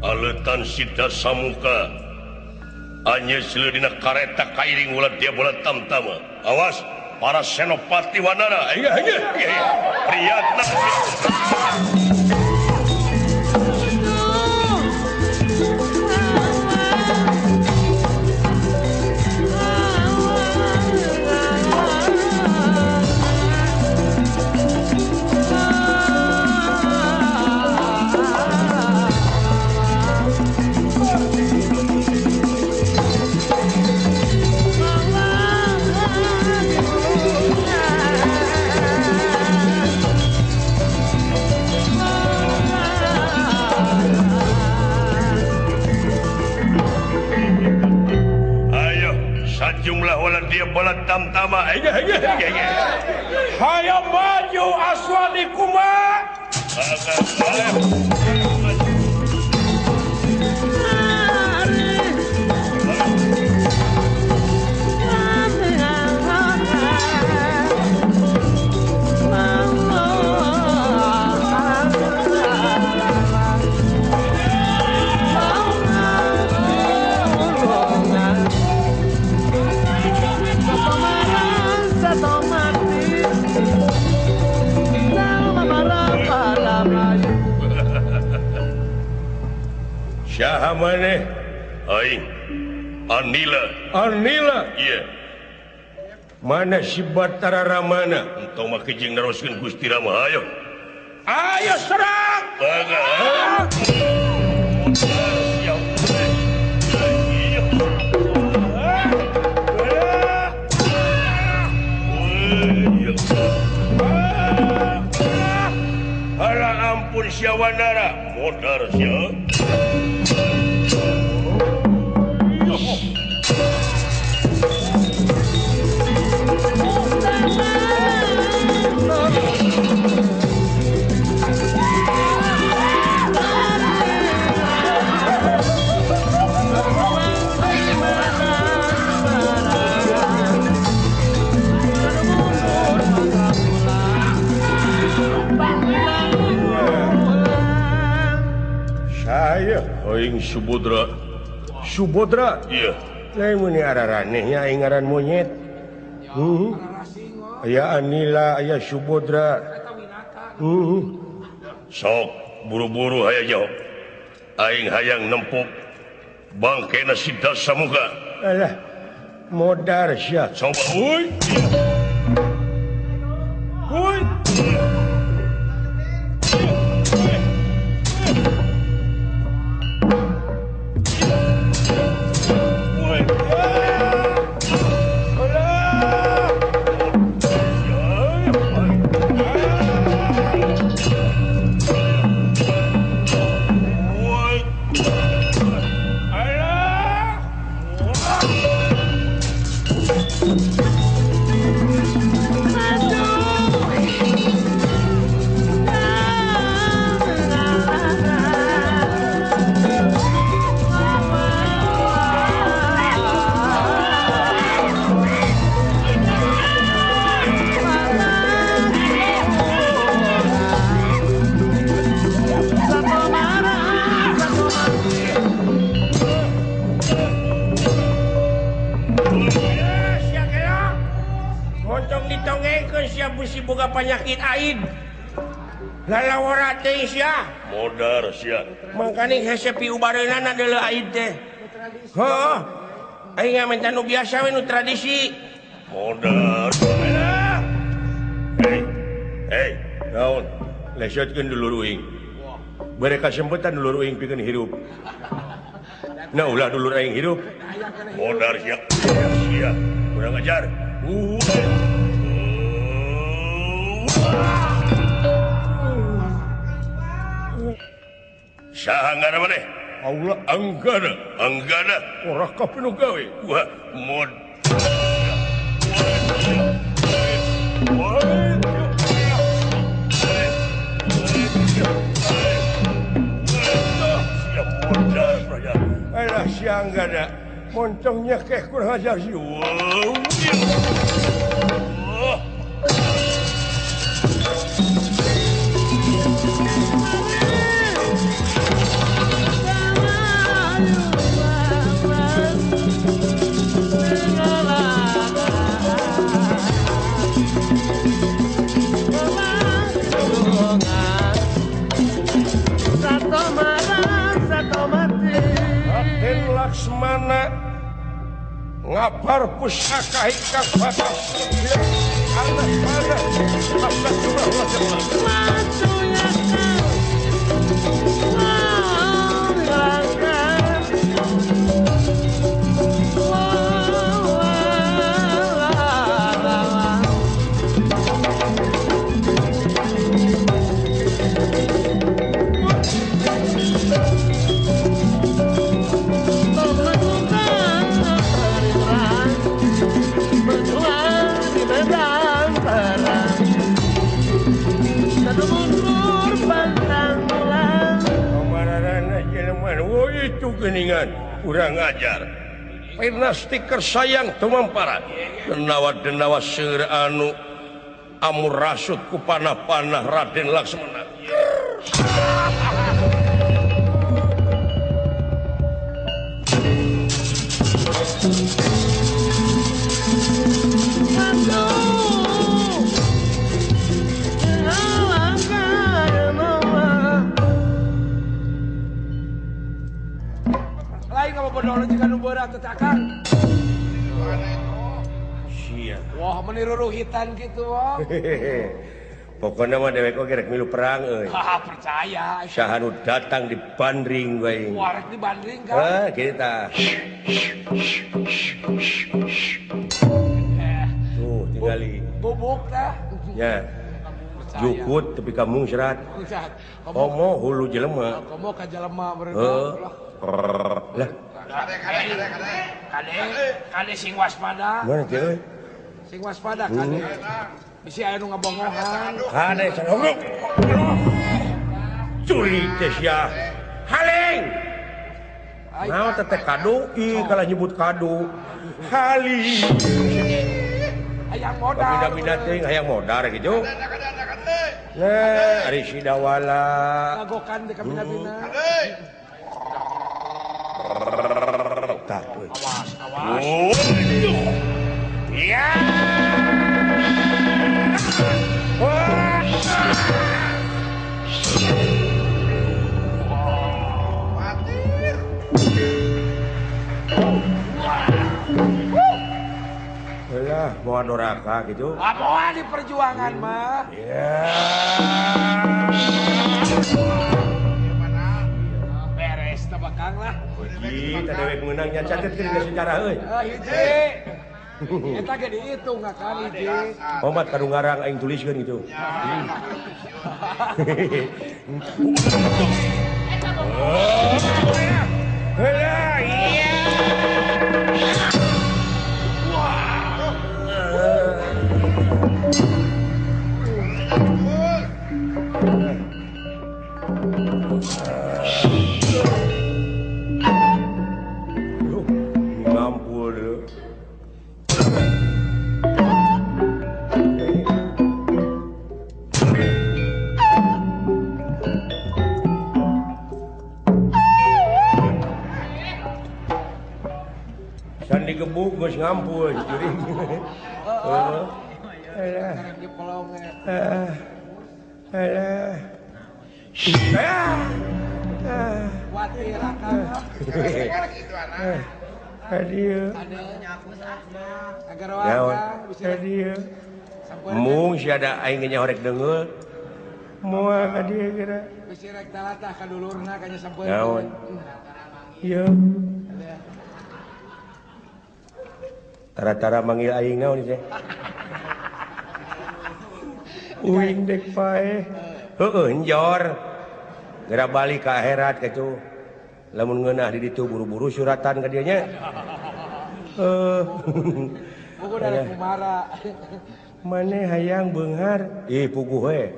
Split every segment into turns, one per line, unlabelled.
Aletan Sida Samuka anyes dina kareta kairing ulat dia bola tamtama. Awas para senopati Wanara. Priyatna. Jumlah wala dia bola tamtama.
Hayang maju aswani kuma.
Syaha maneh? Aing Anila.
Anila?
Iya.
Mana si Batara Ramana?
Entong mah kijing neruskeun Gusti Rama. Ayo.
Ayo serang!
Baga. Alah ampun sia Wanara, modar sia.
Saya
aing Subodra.
Subodra?
Iya.
Lain mun araranehnya aing ngaran monyet. Aya Anila, aya Subodra.
Sok buru-buru aya jawab. Aing hayang nempuk bangkena Sida Samuka.
Alah, modar sia.
Coba euy.
Euy. Boga penyakit aid lalawara teh sia
modar sia
mangkaning hese piubareunana deuleu aid teh heuh aing mah nu biasa we nu tradisi
modar.
Hei hei naon lesotkeun dulur uing bere kasempetan dulur uing pikeun hirup nah ulah dulur aing hirup
modar sia sia kurang ajar. Saha ngaran maneh?
Allah
Anggana, Anggana
ora kapenuh gawe.
Wah, mod.
Alah siang gada moncongnya keh kurang ajar sih. Wow. Laksmana ngabar pusaka ingkang batas anak panah geningan kurang ajar pernah stiker sayang tumampara denawa-denawa seur anu amur rasut ku panah-panah Raden Laksmana.
Wah, meniruruhitan gitu, wah.
Pokoknya mah dewek oge rek milu perang euy.
Percaya.
Saha nu datang di bandring we.
Wah, rek di bandring kan.
Heh, kieu tah. Tuh, tingali.
Bubuk tah.
Nya. Jukut tepi ka mungsrat. Komo hulu jelema.
Komo ka jelema meureun.
Lah.
Kade, kade sing waspada.
Mana teh euy?
Sing waspada kade. Bisi aya nu ngabongohan.
Kade sanogruk. Curi teh sia. Haling. Naon teh kado? Ih, kalah nyebut kado. Haling.
Hayang modar.
Bida-bida teuing hayang modar kitu. Nah, ari si Dawala.
Ngagokan teh ka bina-bina. Awas, awas.
Ya. Lah, mau doraka gitu.
Moal di perjuangan mah.
Ya.
Beres tebakang lah.
Hiji teh dewek meunangnya catet ke dina sejarah euy.
Hiji. Eta ge dihitung kan hiji.
Omat kanu ngarang aing tuliskeun gitu. Heula iya. Ngampul dulu. San digebuk geus ngampul juring. Heeh. Alah. Alah. Mung si ada aing nya horek deungeul. Moal ka dieu geura.
Bisi rek talatah ka dulurna ka nya sampeun.
Naon? Ieu. Tara-tara manggil aing naon teh? Uing dek paeh. Heueuh njor. Geura balik ka akhirat kitu. Lamun ngeunah di ditu buru-buru suratan ka dieu nya. Maneh hayang beunghar, ih puguh we.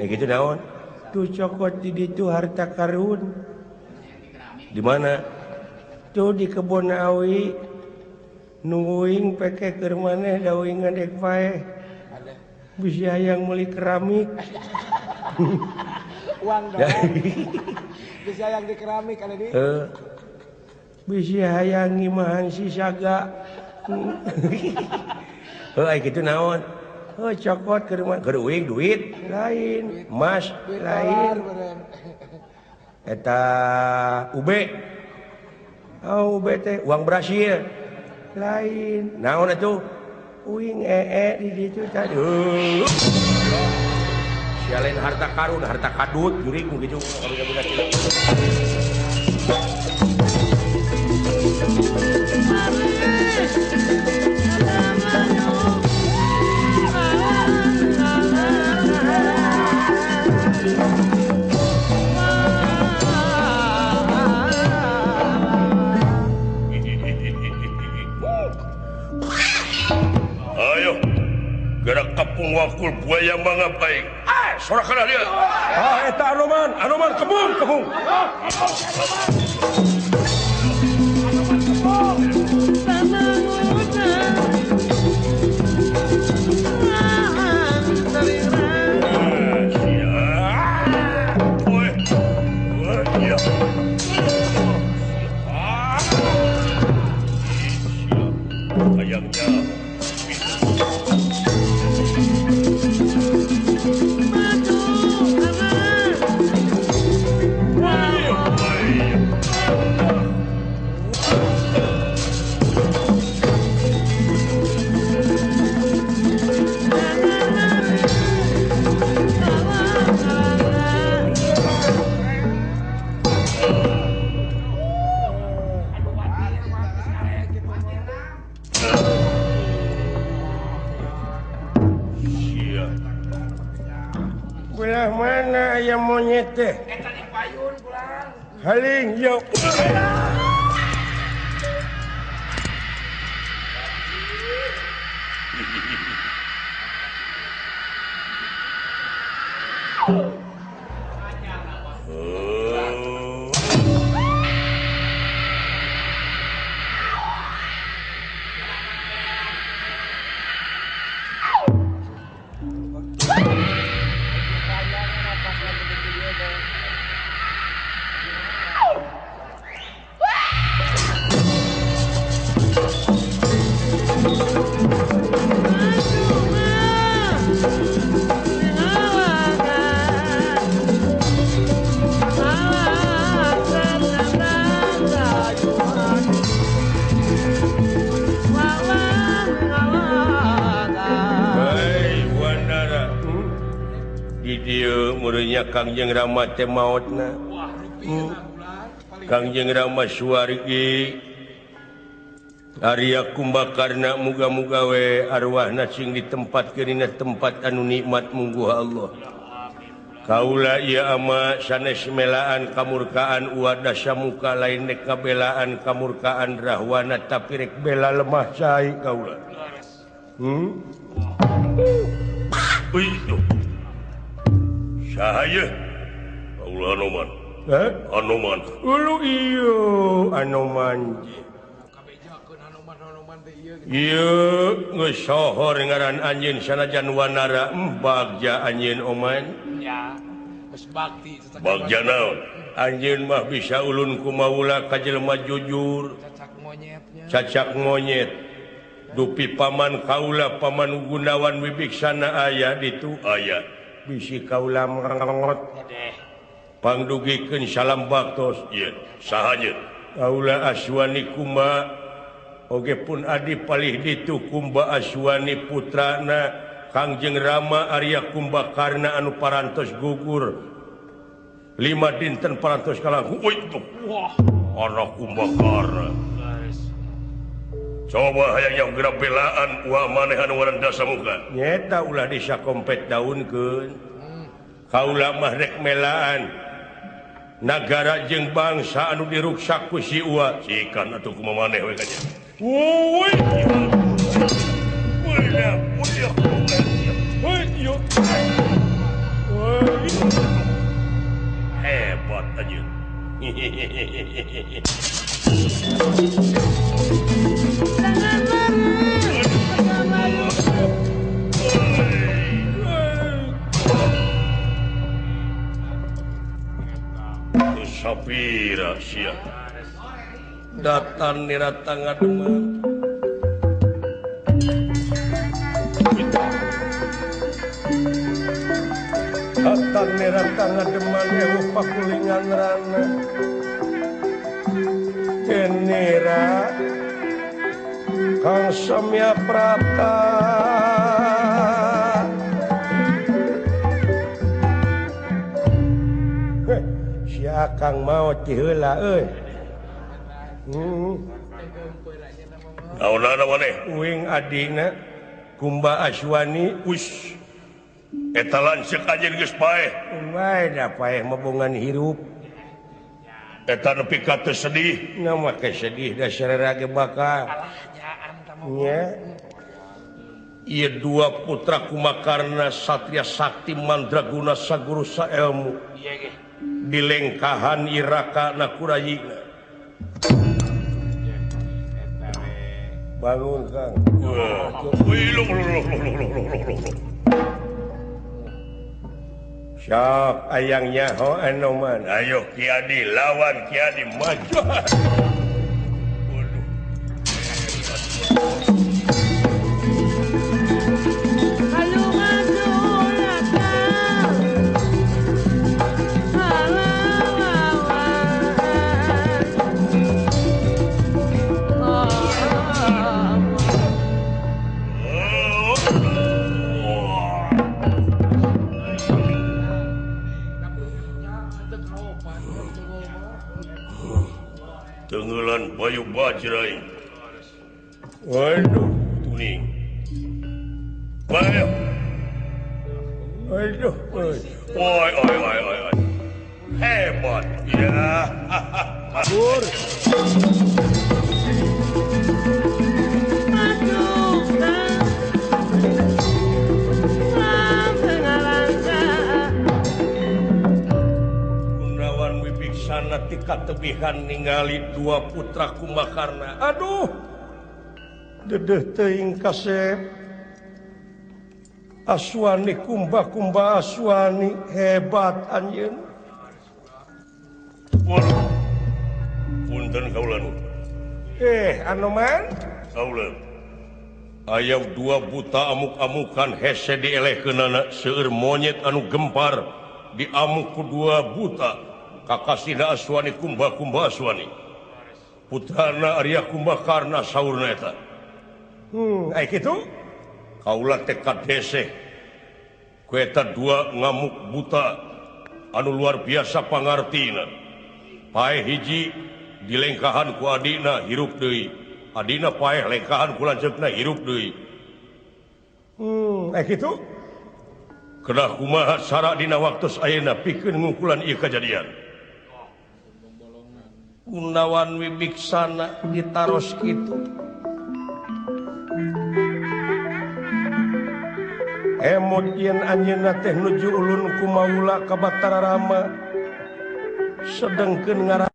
Gitu naon? Tuh cokot di ditu harta karun. Di mana? Tuh di kebon awi nungguing peke keur maneh da uing ngadek paeh. Bisi hayang meuli keramik.
Uang dong. Bisi hayang di keramik ada di.
Bisi hayang ngimahan si Saga. Heuh ai kitu naon? Heuh cokot keur maneh keur uing duit lain, emas lain. Eta UB. Oh, UB teh uang Brasil. Lain. Naon atuh? Uing ee di ditu tadi. Sia lain harta karun, harta kadut jurig nu kitu budak-budak.
Ayo gerak kapung wakul buaya mangap aing. Ah, sorakan dia.
Ah, eta Anoman, Anoman kebung, kebung. Belah mana ayam monyet teh?
Eta di payun pulang.
Haling yo. Kangjeng Rama teh maotna. Kangjeng Rama suwargi Arya Kumbakarna muga-muga we arwahna sing ditempatkeun dina tempat anu nikmat mungguh Allah. Kaula ieu ama sanes melaan kamurkaan uada samuka lain rek ngabelaan kamurkaan Rahwana tapi rek bela lemah cai kaula.
Sahaya Allah Anoman. Anoman.
Ulu iyo Anoman. Ieu geus sohor ngaran anjeun sanajan wanara bagja anjeun Oman.
Ya, geus bakti.
Bagja naon?
Anjeun mah bisa ulun kumaula ka jelema jujur.
Cacak monyetnya.
Cacak monyet. Dupi paman kaula paman Gunawan Wibiksana aya ditu
aya.
Bisi kaula merengot pangdugikeun salam baktos
ieu saha nyeun
kaula Aswani Kumba oge pun adi palih ditu Kumba Aswani putrana Kangjeng Rama Arya Kumbakarna anu parantos gugur 5 dinten parantos kalangkung.
Wah, anak Kumbakarna. Coba hayang yang gerak belaan uah maneh anu ngaran Dasamuka.
Nyeta ulah disakompet daunkeun. Kaula mah rek melaan nagara jeung bangsa anu diruksak ku si Uwa.
Sikan atuh kumaha maneh we kanya.
Wuih.
Hebat anjeun. Sapira sia datan nirata ngademan datan nirata ngademan eueuh pakulingan rana genera Kang Samya Prapta Kang mau ciheula euy. Naonana maneh? Uing adina Kumba Aswani us. Eta lanceuk anjeun geus paeh. Bae da paeh mabongan hirup. Eta nepi ka teu sedih. Nya make sedih da sarera ge bakal. Nya. Ieu dua putra Kumakarna Satria Sakti Mandraguna Saguru Saelmu. Dilengkahan Iraka Nakurayina bangun Kang. Sok ayangnya ho anoman. Ayo Ki Adi lawan Ki Adi maju. Tenggelan Bayu Bajrai. Waduh, tuning. Bayu. Aduh, oi, oi, oi, oi, oi. Hebat ya. Pur. Tika tebihan ningali dua putra Kumbakarna. Aduh, dedeh teuing kasep. Aswani Kumba Kumba Aswani hebat anjeun. Punten kaula nu. Anoman? Kaula. Aya dua buta amuk-amukan hese dielehkeunana seueur monyet anu gempar diamuk ku dua buta. Kakasina Aswani Kumba Kumba Aswani putrana Arya Kumbakarna saurna eta. Ai kitu kaula teh kadeseh ku eta dua ngamuk buta anu luar biasa pangartina. Paeh hiji dilengkahan ku adina hirup deui, adina paeh lengkahan ku lanceukna hirup deui. Ai kitu kedah kumaha sara dina waktos ayeuna pikeun ngungkulan ieu kajadian. Gunawan Wibiksana ditaros kitu. Emot yen anjeunna teh nuju ulun ku maula ka Batara Rama sedengkeun ngaran